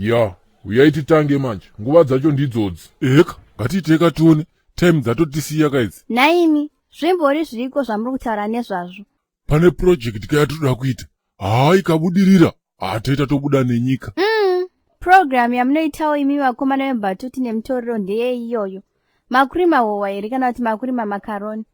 Ya, uyai titange manje, nguva dzacho ndidzodzi. Eka, ngatiiteka tione, time dzatotisiya kaidzi. Nhaimi, zvimbori zviriko zvamuri kutaura nezvazvo? Pane project ka yatinoda kuita, haa ikabudirira hatoita tobuda nenyika. Program yamunoitawo imi vakomana vembatuti nemutoriro ndeyei iyoyo? Makurima howa here kana kuti makurima makaroni?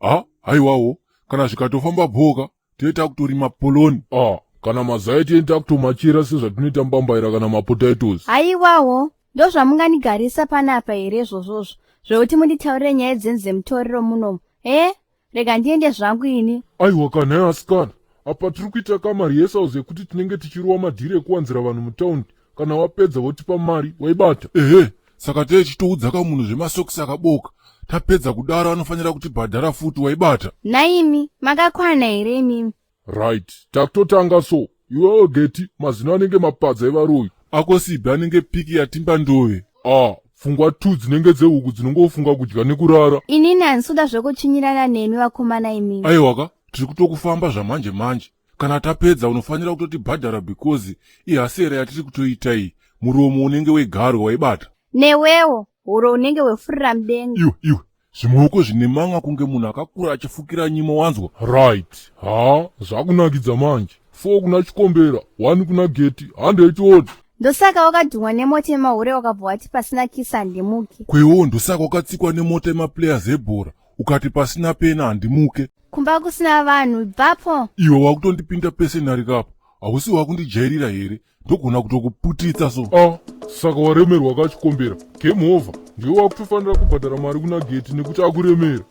Ha, haiwawo, kana zvikatofamba bhoka tee takutorima poloni. Ah, kana mazai tieni takutomachera sezvatinoita mbambaira kana mapotatoes. Haiwawo, ndozvamunganigarisa panapa here izvozvozvo zvekuti munditaurire nyaya dzenyu dzemutoriro munomu? E, rega ndiende zvangu ini. Aiwa kanhai asikana, apa tiri kuita kamarehearsals ekuti tinenge tichirova madhiri ekuwanzira vanhu mutaundi, kana wapedza votipa mari waibata. Ehe, saka tee tichitoudza kamunhu zvemasokisi akaboka, tapedza kudaro anofanira kutibhadhara futi waibata. Nhaimi, makakwana here imimi? Right, takutotanga so. Iwewe Geti, mazino anenge mapadza evaroyi. Ako Sibhi anenge piki yatimba ndove. Ah, pfungwa tu dzinenge dzehuku dzinongofunga kudya nekurara. Inini handisi kuda zvekutsvinyirana nemi vakomana imimi. Aiwaka, tiri kutokufamba zvamanje manje. Kana tapedza unofanira kutotibhadhara because ihasera yatiri kutoita iyi, muromo unenge wegarwe waibata. Newewo, huro unenge hwefurira mudenga. Iwe, iwe, zvimaoko zvine man'a kunge munhu akakura achifukira nyimo wanzwa. Right, ha, zvakunakidza manje. 4 kuna Chikombera, 1 kuna Geti, handei tione. Ndosaka wakadhumwa nemota yemahure wakabva wati pasina kisi handimuke. Kwewo ndosaka wakatsikwa nemota yemaplayers ebhora ukati pasina pena handimuke. Kumba kusina vanhu, bvapo. Iwe wakutondipinda pesenari kapo, hausi wakundijairira here? Ndogona kutokuputitsa so. Ah, saka waremerwa kaChikombera. Game over. Ndiwe wakutofanira kubhadhara mari kuna Geti nekuti akuremera.